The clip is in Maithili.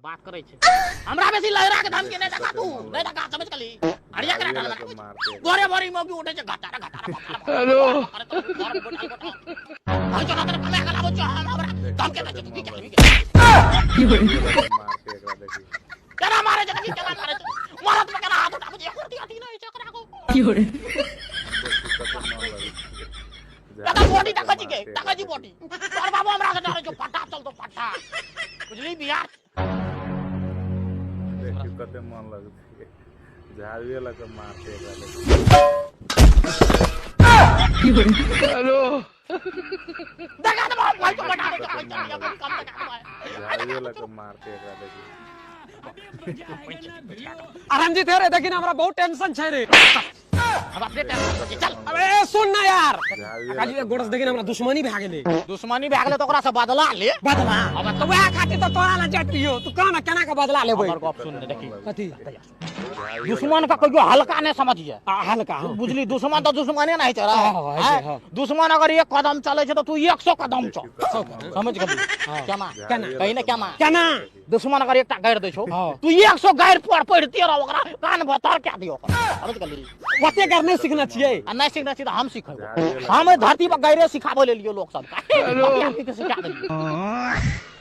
बात करै छै। हमरा बेसी लहरा के धमकी नहि देखा तू, नहि देखा, समझ गेली? अरिया के झाड़ुए लऽ कऽ मारतै एकरा। गोरे भरी मौगी उठे छै घटा रे घटा रे। हेलो, धमकी दै छै तू, की करबी? झाड़ुए लऽ कऽ मारतै एकरा, देखी। केना मारे छै देखी, केना मारे छै। मरद पे केना हाथ उठाबै छै, एको रत्ती अथी नहि छै ओकरा को। देखी कते मन लगै छै। दादा झाड़ुए बॉडी लऽ कऽ देखै छी के? मारतै देखै एकरा, छी देखी। बॉडी? तोहर बाबू हमरा से डरे छौ, पट्टा चलतो पट्टा, बुझली बिहार? देखी कते मन लगतै। झाड़ुए लऽ कऽ मारतै एकरा, देखी। हेलो, देखा तऽ भाई तो बटा दे। कते मन लगै कम देखा दे। झाड़ुए लऽ कऽ मारतै एकरा, देखी। रंजीत हे रे, देखी ना, हमरा बहुत टेंशन छै रे। हम अपने टेंशन छै, चल। अबे सुन ना यार। झाड़ुए लऽ काली कऽ गोड़स देखी ना, हमरा दुश्मनी भए गेलै। दुश्मनी भए गेलै तऽ ओकरा से बदला ले। बदला तऽ वएह खातिर तऽ तोरा लग जाइत रहियो। तू कह ना, केना के बदला लेबै? हमर गप सुन ने, देखी। कथी? दुश्मन का कहियो हल्का नहीं समझिए। आ, हल्का, हाँ। बुझली? दुश्मन तऽ दुश्मने नहीं छै रे। हाँ, होइ छै, हाँ। दुश्मन अगर एक कदम चले छै तऽ तू 100 कदम चल, समझ गेली? केना? केना? कही ने, केना? केना? दुश्मन अगर एकटा गारि दै छौ, हाँ। तू 100 गारि पर पढ़िते रह ओकरा, कान भतर कए दियौ ओकरा, समझ गेली? ओते गारि नहि सिखने छियै। आ नहि सिखने छी तऽ हम सिखेबो। हम एहि धरती पर गाइरे सिखाबै लेलियो लोक सबके, आदमी के सिखा देलियै।